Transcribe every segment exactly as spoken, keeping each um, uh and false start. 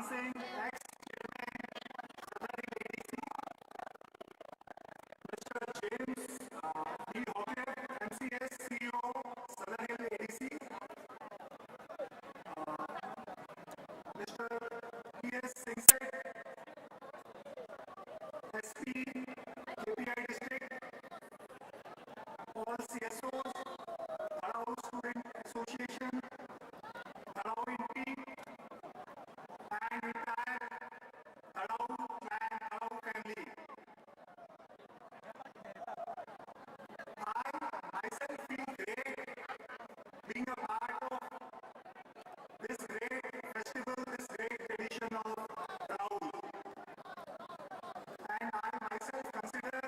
Singh, ex-chairman, Sadar Hill A D C, Mister James uh, D Hokip, M C S, C E O, Sadar Hill A D C, uh, Mister P S Singh, S P, K P I District, all C S Os, Tharau Student Association, Tharau Inpi, and entire Tharau clan, Tharau family. I myself feel great being a part of this great festival, this great tradition of Raul. And I myself consider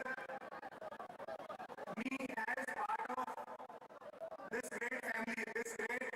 me as part of this great family, this great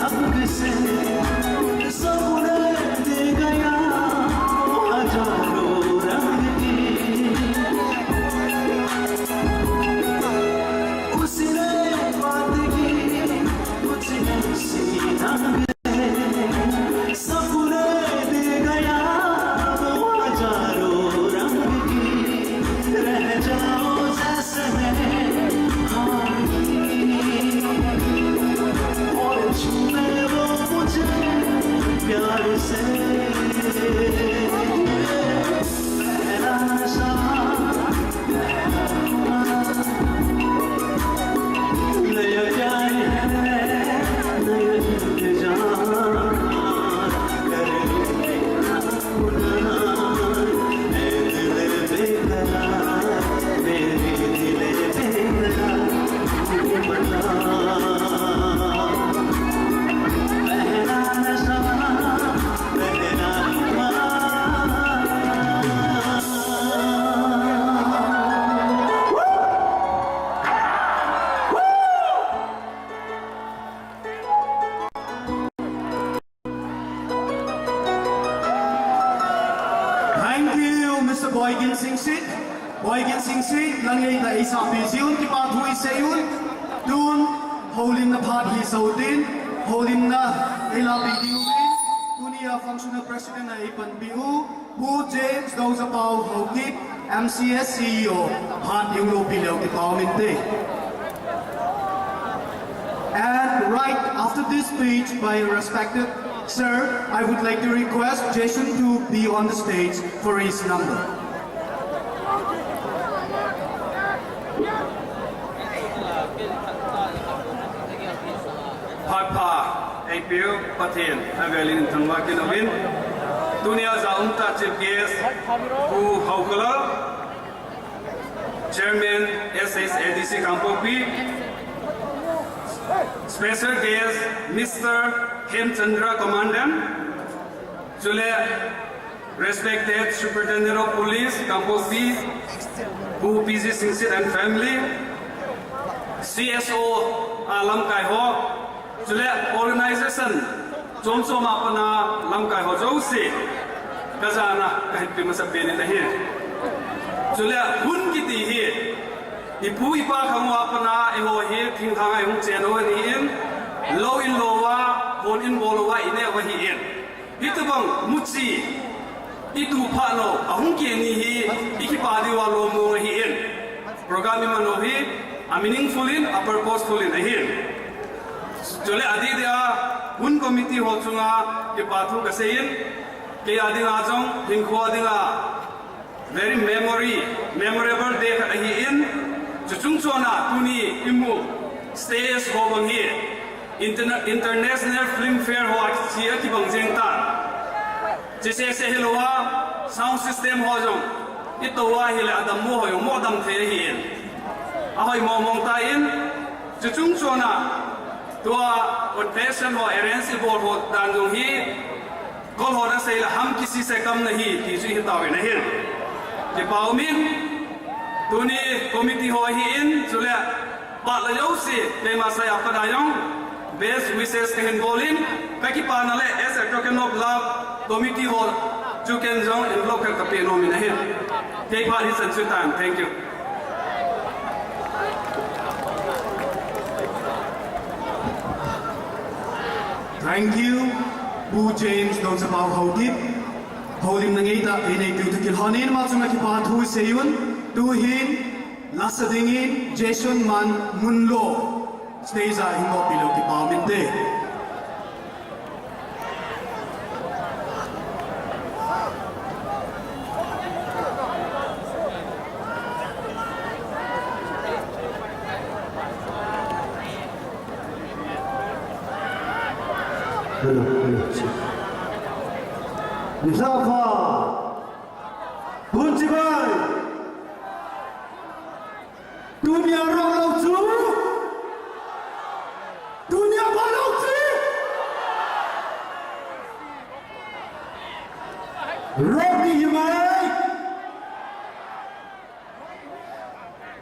रंग से सपने दे गया वो हजारों रंग की। उसने बात की कुछ ऐसी ढंग से, सपने दे गया वो हजारों रंग की। रह जाओ जैसे मैं, हाँ, और छूने वो मुझे प्यार से। पहला नशा, पहला खुमार, नया प्यार है, नया इंतजार। कर लूंगी Thank you, Mister Boykin Singsit. Boykin Singsit, nangin na isah pi jiun, kipa thu isei un. Tun, houlimna phat hi sou tin, houlimna eilapi diu in, tunia functional president a eipanpi u, Pu James Douzapau Haokip, M C S C E O, phat eilopi leu kipau minte. And right after this speech by a respected sir, I would like to request Jason to be on the stage for his number. Phat pha eipeu Pathen avelin thangvah kit uvin. Tunia ja umtah chief guest Pu Haokhollal, Chairman S H A D C Kangpokpi, special guest Mister Hemchandra, Commandant, chule respected Superintendent of Police, Kangpokpi, Pu P G Singsit and family, C S O a lamkai ho, chule organization chom chom a pat a lamkai ho jouse, kajana kahin pe masapen in ahi. Chule hun kiti hi, ipu ipa khang uva pat a eiho hi thinglhang a ihung chen u ahin, lou in lou a, hon in bol uva ineh u ahin. Hitobang muchi ituh phat lou, ahung kini hi, ikipa diuva lou mong ahin. Program iman u hi, a meaningful in, a purposeful in ahin. Chule adeh deh a, hun committee ho chunga, kipa thu kasei in, kei a dinga jong, hinkho a dinga, very memory, memorable day khat ahin, chuchung chon a tuni imu stage ho bang hi, interna-, International Film Fair ho a kichi a kibang jeng tan. Chise se hilou a, sound system ho jong, itou a hile adammo ho jong mo dam thei ahin. Ahoi mong mong tan, chuchung chon a, tua contestant ho arrange ibol ho dan jong hi, Kol hon asei le ham kisih se kam nahi, ti chu ihi tauvin ahin. Kipa um in, tuni committee ho ahin, chule, phat la jouse, keima side a pat a jong, best wishes kahin bol in, kakipana le as a token of love, committee ho chu ken jong envelope khat kapeh nom in ahin. Kei phat hichan chu tan, thank you. Thank you, Pu James Douzapau Haokip. Houlimna ngeitah einei tiu toh kilhon in, ama chunga kipa thu isei un, tuhin, lasa dingin, Jason Man Munlo, stage a hin loupi leu kipau minte. Hello, hello, check. Nisa pha. Tun chibai. Tunia rong lou chu. Tunia bol lou chu. Rong di hi mai.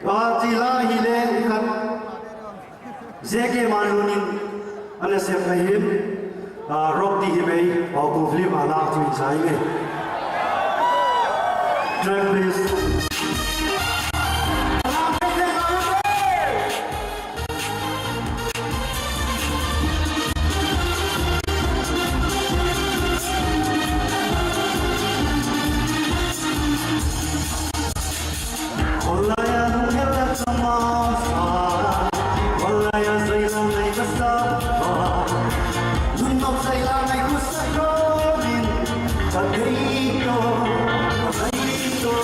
Ka chi la hi le khat. J K Manlun in. Sep na hin, ah, Rock Ti Hi Mei, Paopu film a la chu in sai ne. Track, please. Olaya nung hela tamasa, olaya zailang nai kasa, nung nok zailang nai kusa konin, kadeito, kadeito.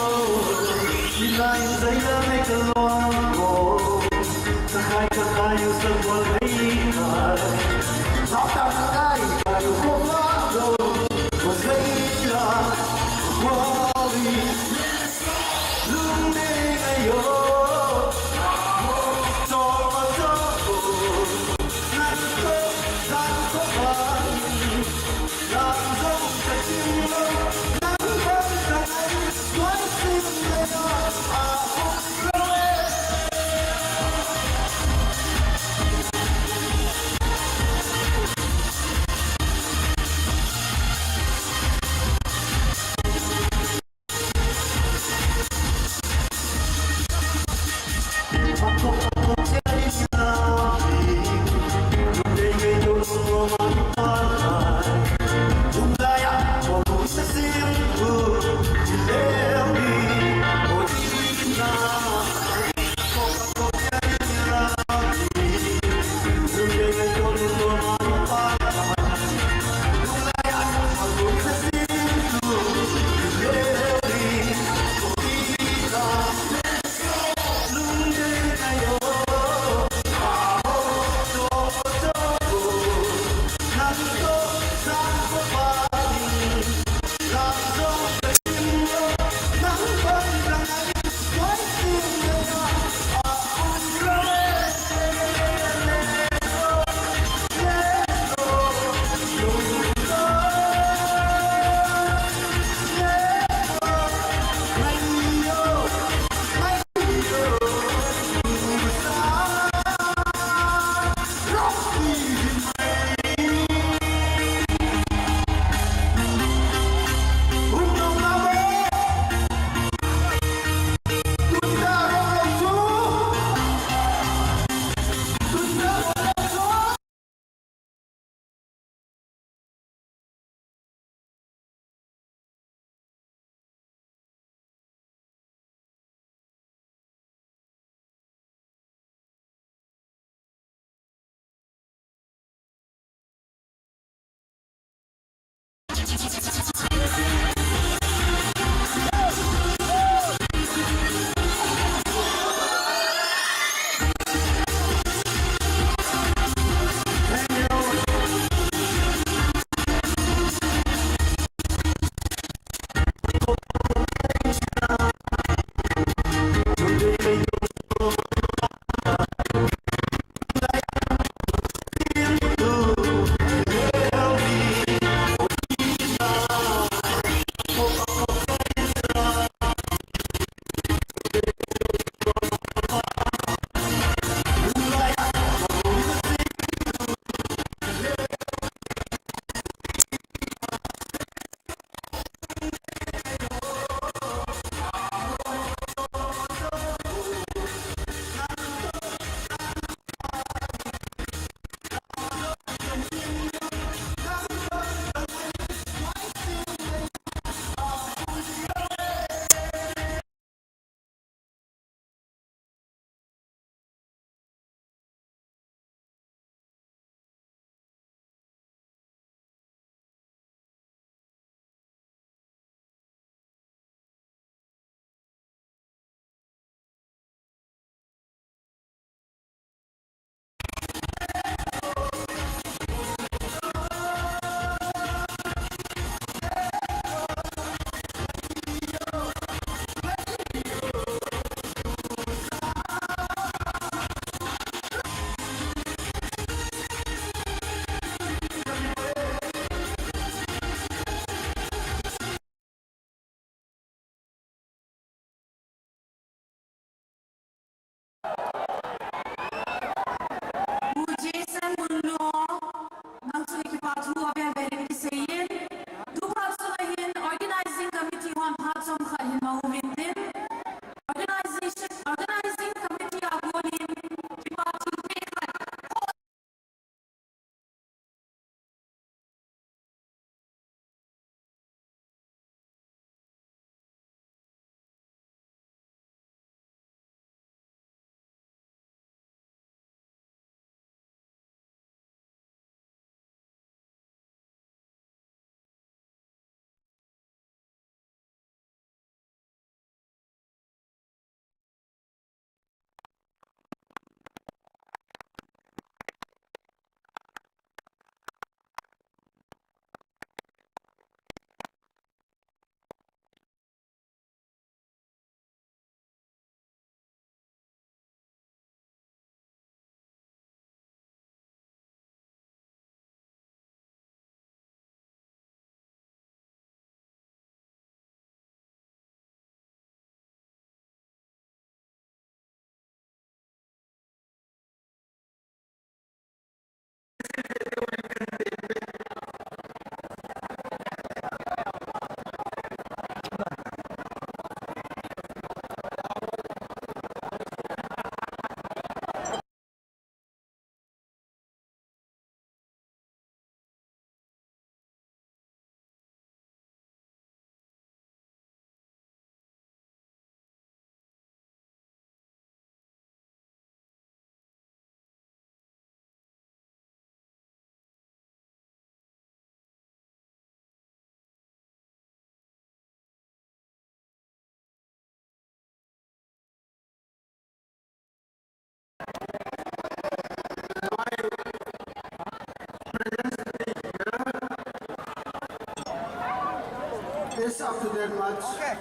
It's up to that much. Okay.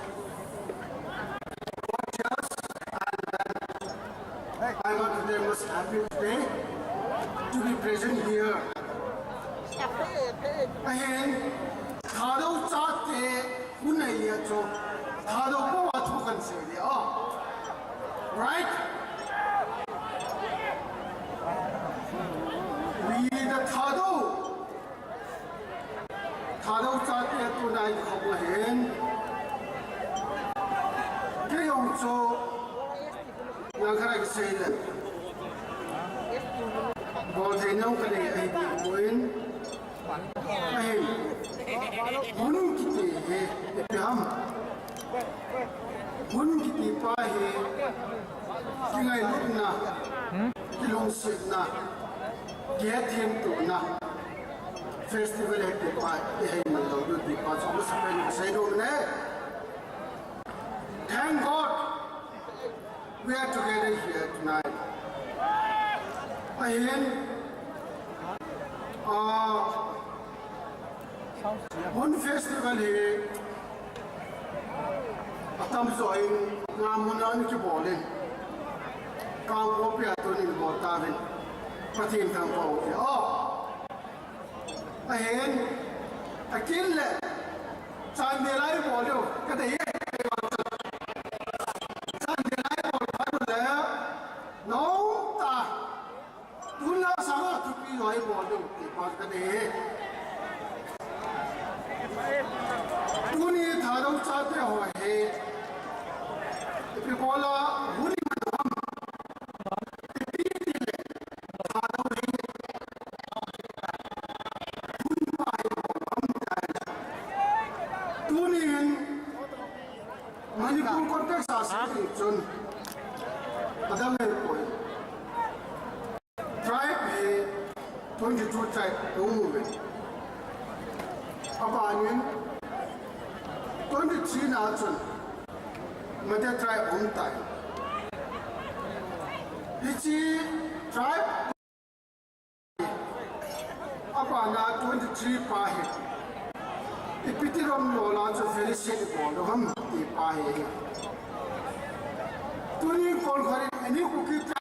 Gorgeous, and then I'm up to that much happy today to be present here. Ahin, Thadou chate, hunai ya cho, Thadou po a thu kan sei dia. Right? We the Thadou. Thadou chate tunai khop ahin. Kei jong chu nang khat a kisei le. Bol thei nau ka nei ahi ti ko in. Ahin. Hun kiti hi ipi ham. Hun kiti pa hi kingailutna, kilungsetna, kihetthemtona festival ahi ti pa, ihi man lou ding ti pa chu masa pen in sei nom e. Thank God we are together here tonight. Ahin, ah, Hun festival hi atamjo in nga mun a ana kibol in, Kangpokpi a tun in bol tauvin, Pathen thangvah u hite. Oh, ahin, akin le Chandel a ibol diu kadei e. Chandel a ibol phat u le, nom tah. Tun la sanga thupi ho ibol diu ti pa ka nei. Tuni Thadou chate ho hi ipi bol a hun iman ham. Ipi ti le Thadou hi hun pa ibol ham tai. Tuni hin Manipur context a sei chun adang ahi poi. Tribe hi twenty-two tribe aum uve. Abanin twenty-three na chun Meitei tribe aum tai. Hiche tribe abana twenty-three pa hi ipi ti lom lou la chu fellowship ibol diu ham ti pa hi. Tuni kon khari ani Kuki tribe